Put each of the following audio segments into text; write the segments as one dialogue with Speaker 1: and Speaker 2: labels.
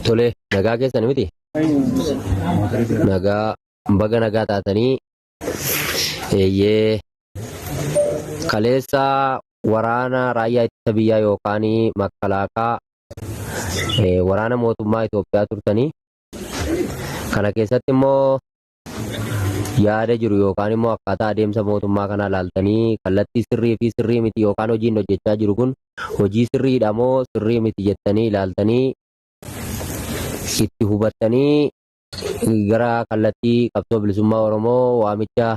Speaker 1: Tole, nagaa keessan miti? Nagaa, baga nagaa taatanii. Eeyyee, kaleessa waraana raayyaa ittisa biyyaa yookaan makkalaakaa waraana mootummaa Itoophiyaa turtanii. Kana keessatti immoo yaada jiru yookaan immoo akkaataa adeemsa mootummaa kanaa ilaaltanii kallattii sirrii fi sirrii miti yookaan hojiin hojjechaa jiru kun hojii sirriidha moo sirrii miti jettanii ilaaltanii itti hubattanii gara kallattii qabsoo bilisummaa Oromoo waamicha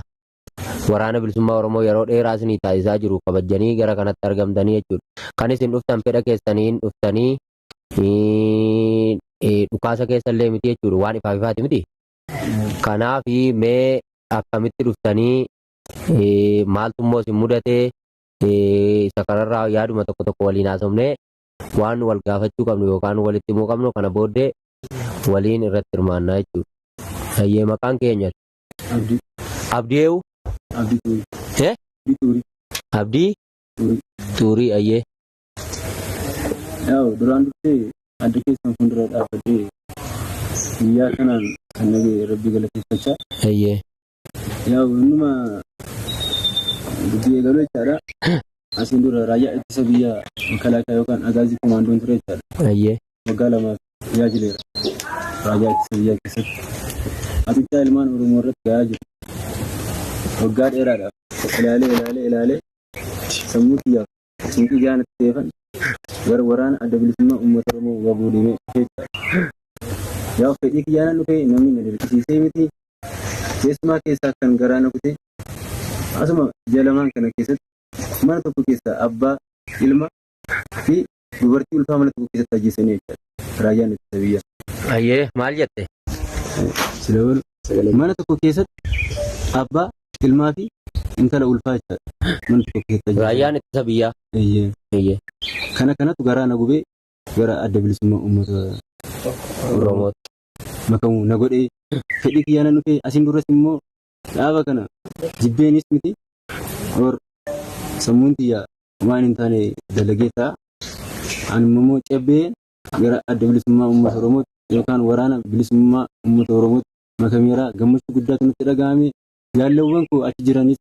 Speaker 1: waraana bilisummaa Oromoo yeroo dheeraa isinii taasisaa jiru kabajjanii gara kanatti argamtanii jechuudha. Kan isin dhuftan fedha keessaniin dhuftanii dhukaasa keessa illee miti jechuudha waan ifaaf ifaati miti. Kanaaf mee akkamitti dhuftanii maaltu immoo isin mudate isa kanarraa yaaduma tokko tokko waliin haasofnee waan wal gaafachuu qabnu yookaan walitti himuu qabnu kana booddee waliin irratti hirmaannaa jechuudha. Hayyee maqaan keenya
Speaker 2: Abdii.
Speaker 1: Abdii eewu?
Speaker 2: Abdii Tuurii.
Speaker 1: Eh?
Speaker 2: Abdii Tuurii.
Speaker 1: Abdii
Speaker 2: Tuurii.
Speaker 1: Tuurii ayyee.
Speaker 2: Yaa'u duraan dursee adda keessan fuuldura dhaabbadhee guyyaa kanaan kan nagee rabbi galateeffachaa.
Speaker 1: Ayyee.
Speaker 2: Yaa'u innuma dubbii eegaluu jechaadha. Asiin dura raayyaa ittisa biyyaa makalaakaa yookaan agaazii komaandoon ture jechaadha.
Speaker 1: Ayyee.
Speaker 2: Waggaa 2f tajaajileera. Raayyaa ittisa biyyaa keessatti. Hacuuccaa ilmaan Oromoo irratti gahaa jiru. Waggaa dheeraadhaaf ilaalee ilaalee ilaalee sammuu kiyyaaf cinqii gahaa natti ta'eefan gara waraana adda bilisummaa uummata Oromoo waboo deemee dhufe jechaadha. Yaa fedhii kiyyaanan dhufe namni na dirqisiisee miti. Keessumaa keessaa kan garaa na kute asuma ji'a lamaan kana keessatti mana tokko keessaa abbaa, ilma fi dubartii ulfaa mana tokko keessatti ajjeesanii jechaadha. Raayyaan ittisa biyyaa.
Speaker 1: Ayyee maal jette?
Speaker 2: Sila mana tokko keessatti abbaa, ilmaa fi intala ulfaa jechaadha. Mana tokko keessatti ajjeesanii.
Speaker 1: Raayyaan ittisa biyyaa.
Speaker 2: Eeyyee.
Speaker 1: Eeyyee.
Speaker 2: Kana kanatu garaa na gubee gara adda bilisummaa uummata
Speaker 1: Oromootti.
Speaker 2: makamuu na godhee fedhii kiyyaa nan dhufee asiin duras immoo dhaaba kana jibbeenis miti or sammuun tiyya waan hin taane dalagee ta'a. Ani immoo cebbee gara adda bilisummaa uummata Oromootti yookaan waraana bilisummaa uummata Oromootti makameera. Gammachuu guddaatu natti dhaga'ame. Jaalleewwan koo achi jiranis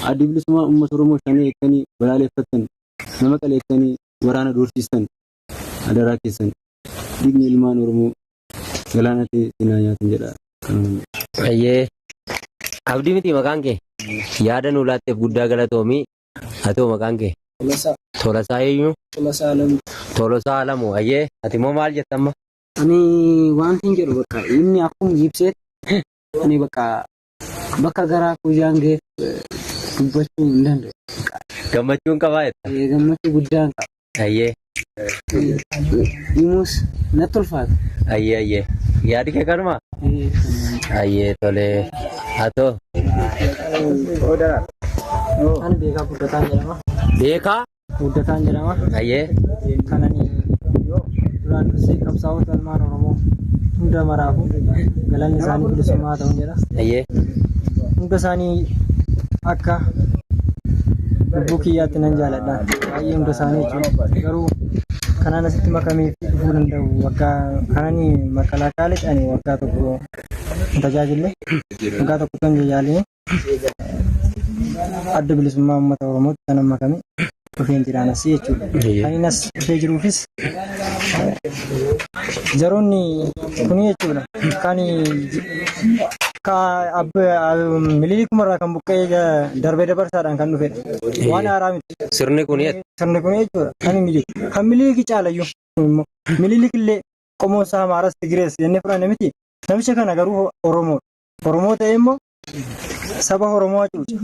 Speaker 2: addi bilisummaa uummata Oromoo shanee jettanii balaaleffattan nama qaleessanii waraana doorsistan adaraa keessan dhiigni ilmaan Oromoo galaana ta'e sinaa nyaatan jedha. Kanuma.
Speaker 1: Ayyee. Abdii miti maqaan kee? Yaada nuu laatteef guddaa galatoomii. Haa ta'u maqaan kee?
Speaker 3: Tolasaa.
Speaker 1: Tolasaa eenyu?
Speaker 3: Tolasaa Alamuu.
Speaker 1: Tolosaa Alamuu. Ayyee ati immoo maal jetta amma?
Speaker 3: Ani wanti hin jedhu bakka inni akkuma ibseetti ani bakka bakka garaa guyyaan ga'eef dubbachuu hin danda'u.
Speaker 1: Gammachuun qabaa jetta?
Speaker 3: Gammachuu guddaan qaba.
Speaker 1: Ayyee.
Speaker 3: Himuus natti ulfaata.
Speaker 1: Ayyee ayyee. Yaadi kee kanuma? Ayyee tolee. Haa ta'u.
Speaker 3: Ani Beekaa Guddataan jedhama.
Speaker 1: Beekaa?
Speaker 3: Guddataan jedhama.
Speaker 1: Ayyee.
Speaker 3: Kan ani duraan dursee qabsaa'ota ilmaan Oromoo hunda maraafu galanni isaanii bilisummaa haa ta'u jedha.
Speaker 1: Ayyee.
Speaker 3: Hunda isaanii akka lubbuu kiyyaatti nan jaaladha. Baay'ee hunda isaanii jechuudha. Garuu kanaan asitti makamee fi dhufuu danda'u waggaa kanani makalaakaa ani waggaa tokko hin tajaajille. Waggaa tokko kan tajaajilee adda bilisummaa uummata Oromootti kanan makame dhufeen jiraan asii jechuudha. Kan inni as dhufee jiruufis jaroonni kuni jechuudha. Kan mililikuma irraa kan buqqa'ee darbee dabarsaadhaan kan dhufedha. Waan haaraa miti.
Speaker 1: Sirni kun
Speaker 3: Sirni kun jechuudha kan inni jiru. Kan mililikii caalayyuu immoo mililik illee qomoon isaa Amaaras Tigirees jennee fudhanne miti. Namicha kana garuu Oromoodha. Oromoo ta'ee immoo saba Oromoo hacuuca.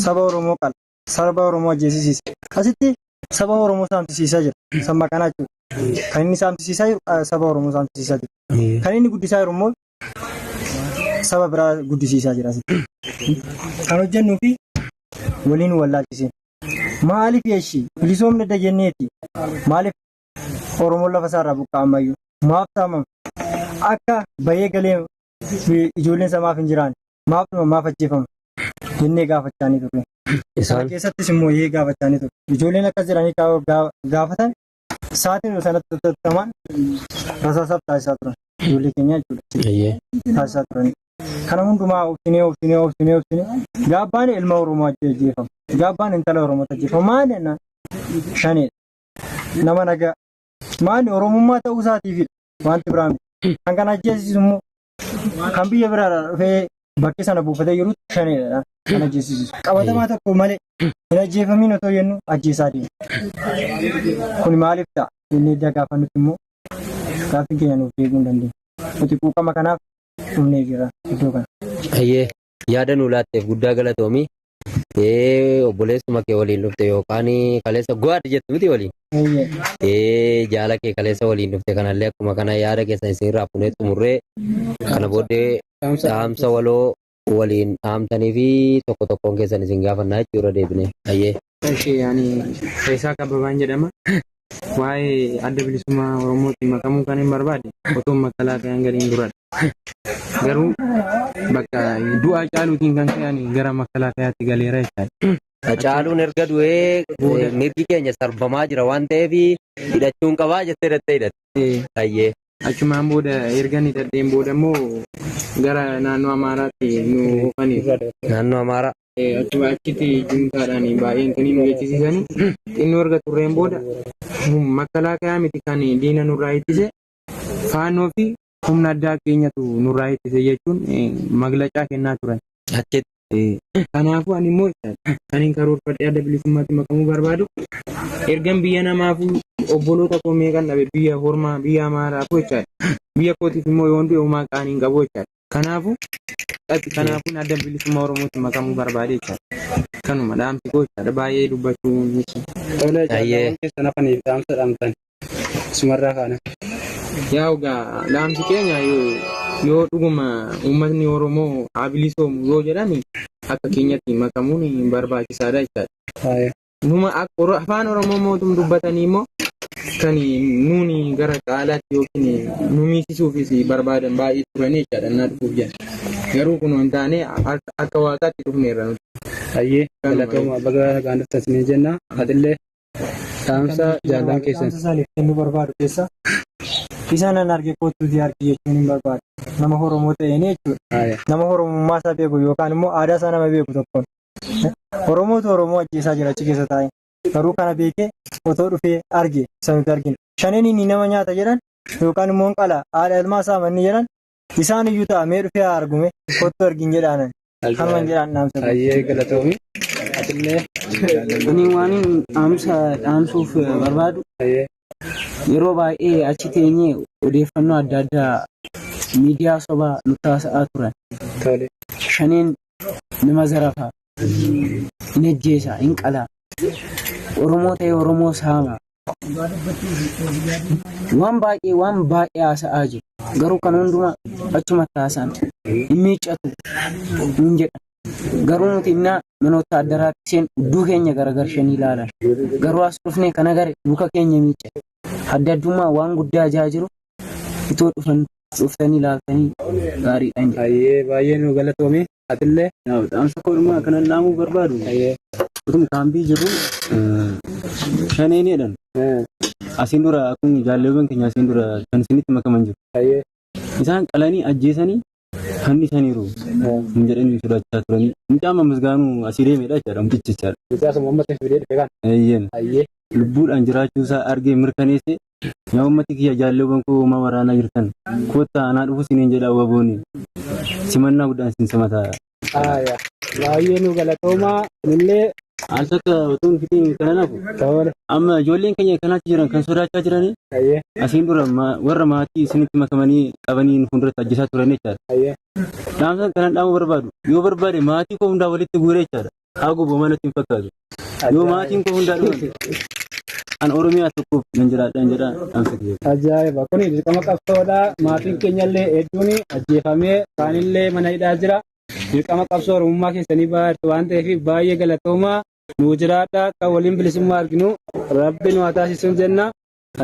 Speaker 3: Saba Oromoo qala. Saba Oromoo ajjeesisiisa. Asitti saba Oromoo saamsisiisaa jira. Samma kana jechuudha. Kan inni saamsisiisaa jiru saba Oromoo saamsisiisaa jira. Kan inni guddisaa jiru immoo saba biraa guddisiisaa jira asitti. Kan hojjennuu fi waliin wallaalchiseen. Maaliif eeshi bilisoomni adda jenneeti? Maaliif Oromoon lafa isaarraa buqqaa ammayyuu? Maaf saamama? Akka bahee galee ijoolleen isaa maaf hin jiraanne? Maaf dhuma maaf ajjeefama? Jennee gaafachaa ni turre. Kana
Speaker 1: Isaan
Speaker 3: keessattis immoo ee gaafachaa ni turre. Ijoolleen akkas jedhanii gaafatan sa'aatiin sanatti tattamaan Rasaasaaf taasisaa turan. Ijoollee keenya jechuudha. Taasisaa turan. Kana hundumaa obsinee obsinee obsinee obsinee gaabbaan ilma Oromoo ajjeefama. Gaabbaan intala Oromoo ajjeefama. Maal jennaan? Shaneedha. Nama nagaa. Maali Oromummaa ta'uu isaatiifidha. Wanti biraa miti. Kan kana ajjeesisu immoo kan biyya biraadhaa dhufee bakkee sana buufatee jirutu shaneedha. Kan ajjeesisu. Qabatamaa tokko malee hin ajjeefamiin otoo jennu ajjeesaa deema. Kun maaliif ta'a? Inni edda gaafannutti immoo gaaffiin keenya nuuf deebi'uu hin dandeenye. Nuti quuqama kanaaf dhufnee jirra iddoo kana.
Speaker 1: Ayyee yaada nuu laatteef guddaa galatoomi. Ee obboleessuma kee waliin dhufte yookaan kaleessa go'aadha jettu miti waliin.
Speaker 3: Eeyyee.
Speaker 1: Ee jaala kee kaleessa waliin dhufte kanallee akkuma kana yaada keessan isinirraa fuunee xumurree kana booddee dhaamsa waloo waliin dhaamtanii fi tokko tokkoon keessan isin gaafannaa jechuudha deebinee. Ayyee.
Speaker 4: Ishee ani Faayisaa Kabbabaan jedhama. Waa'ee adda bilisummaa Oromootti makamuu kan hin barbaade otoo makalaakayaan galiin duradha. Garuu bakka du'aa caaluutiin kan ka'e ani gara makalaakayaatti galeera jechaadha.
Speaker 1: Caaluun erga du'ee mirgi keenya sarbamaa jira waan ta'eef hidhachuun qabaa jettee hidhattee hidhatte. Ayyee.
Speaker 4: Achumaan booda erga ni hidhadheen booda immoo gara naannoo Amaaraatti nu oofaniiru.
Speaker 1: Naannoo Amaaraa.
Speaker 4: Achuma achitti juntaadhaan baay'een kan nu jechisiisanii xinnoo erga turreen booda makalaakayaa miti kan diina nurraa ittise faannoo fi humna addaa keenyatu nurraa ittise jechuun maglacaa kennaa turan.
Speaker 1: Achitti.
Speaker 4: Kanaafuu ani immoo kan hin karoorfadhee adda bilisummaatti makamuu barbaadu ergan biyya namaafuu obboloota koo meeqan dhabe biyya hormaa biyya amaaraafuu jechaadha. Biyya kootiif immoo yoon du'e homaa qaanii hin qabu jechaadha. Kanaafuu kanaafuu adda bilisummaa Oromootti makamuu barbaade jechaadha. Kanuma dhaamsi koo jechaadha baay'ee dubbachuu miti.
Speaker 2: Tole
Speaker 1: Ayyee.
Speaker 2: jaalawwan keessan hafaniif dhaamsa dhaamtan. Sumarraa kaana.
Speaker 4: Yaa egaa dhaamsi keenya yoo dhuguma uummatni Oromoo haa bilisoomu yoo jedhani akka keenyatti makamuun barbaachisaadha jechaadha. Numa afaan Oromoo mootum dubbatanii immoo kan nuuni gara caalaatti yookiin nu miisisuufis barbaadan baay'ee turanii jechaadha naa dhufuuf jedhan. Garuu kun hin taane akka waaqaatti dhufneerra nuti.
Speaker 2: Ayyee galatooma baga nagaan dhuftan isiniin jenna. Atillee dhaamsa jaallan keessan.
Speaker 3: Dhaamsa isaaniif kennuu barbaadu keessa isa nan arge kottuutii argi jechuun hin barbaadu. Nama Oromoo ta'een jechuudha. Nama Oromummaa isaa beeku yookaan immoo aadaa isaa nama beeku tokkoon. Oromootu Oromoo ajjeesaa jira achi keessa taa'ee. Garuu kana beekee otoo dhufee arge isa nuti argina. Shaneen inni nama nyaata jedhan yookaan immoo qala haadha ilmaa isaa manni jedhan isaan iyyuu ta'a mee dhufee haa argume kottu argin jedhaanan. Kanuman jedhaan dhaamsa.
Speaker 2: Ayyee galatoomi. Atillee.
Speaker 5: Ani waan dhaamsa dhaamsuuf barbaadu yeroo baay'ee achi teenyee odeeffannoo adda addaa miidiyaa sobaa nutti haasa'aa turan.
Speaker 2: Tole.
Speaker 5: Shaneen nama zarafaa, hin ajjeesa, hin qalaa. Oromoo ta'ee Oromoo saama. Waan baay'ee waan baay'ee haasa'aa jiru. Garuu kan hundumaa achumatti haasa'an hin miiccatu hin jedhan. Garuu nuti innaa manoota addaraatti seen hudduu keenya garagarshanii ilaalan. Garuu as dhufnee kan agare luka keenya miicca. Adda addummaa waan guddaa jaa jiru itoo dhufan dhuftanii ilaaltanii gaariidhaan jedha.
Speaker 2: Ayyee baay'ee nu galatoomi. Atillee. Dhaamsa koodhumaa kanan dhaamuu barbaadu. Utuma kaambii jirru shaneen jedhan. Asiin dura akkuma jaalleewwan keenya asiin dura kan isinitti makaman jiru. Isaan qalanii ajjeesanii fannisaniiru. Hin jedhanii sodaachaa turanii. Mucaan Misgaanuu asii deemedha jechaadha mucichi jechaadha.
Speaker 6: Mucaa sun uummata fidee dhufe kan.
Speaker 2: Eeyyeen.
Speaker 6: Ayyee.
Speaker 2: Lubbuudhaan jiraachuu isaa argee mirkaneesse yaa uummati kiyya jaalleewwan koo homaa waraanaa jirtan kottaa anaa dhufu isiniin jedha wabooni simannaa guddaan isin simataa.
Speaker 6: Aayaa. Baay'ee nu galatoomaa. Kunillee
Speaker 2: Al takka otoo hin fixiin kana nafu
Speaker 6: tole.
Speaker 2: amma ijoolleen keenya kanaatti jiran kan sodaachaa jiranii
Speaker 6: Ayyee.
Speaker 2: asiin dura warra maatii isinitti makamanii qabanii fuulduratti ajjeesaa turan jechaadha.
Speaker 6: Ayyee.
Speaker 2: Dhaamsa kanan dhaamuu barbaadu yoo barbaade maatii koo hundaa walitti guuree jechaadha. Haa gubu manatti hin fakkaatu. Yoo maatiin koo hundaa dhufan an Oromiyaa tokkoof nan jiraadhaan jedha dhaamsa kiyya.
Speaker 6: Ajaa'iba! Kuni dirqama qabsoodha. Maatiin keenyallee hedduun ajjeefamee kaanillee mana hidhaa jira. Dirqama qabsoo Oromummaa keessanii bahaa jirtu waan ta'eef baay'ee galatoomaa. Nuu jiraadhaa kan waliin bilisummaa arginu Rabbi nu haa taasisuun jenna.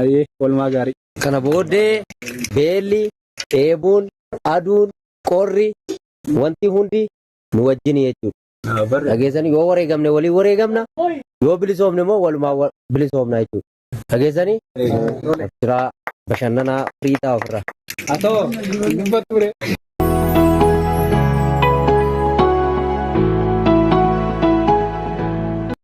Speaker 6: Ayyee oolmaa gaarii.
Speaker 1: Kana booddee beelli, dheebuun, aduun, qorri wanti hundi nu wajjin jechuudha. Dhageessanii yoo wareegamne waliin wareegamna yoo bilisoomne immoo walumaa bilisoomna jechuudha. Dhageessanii? Abshiraa. Bashannanaa firii ta'a ofirraa.
Speaker 6: Haa ta'u, hin dubbattu ree.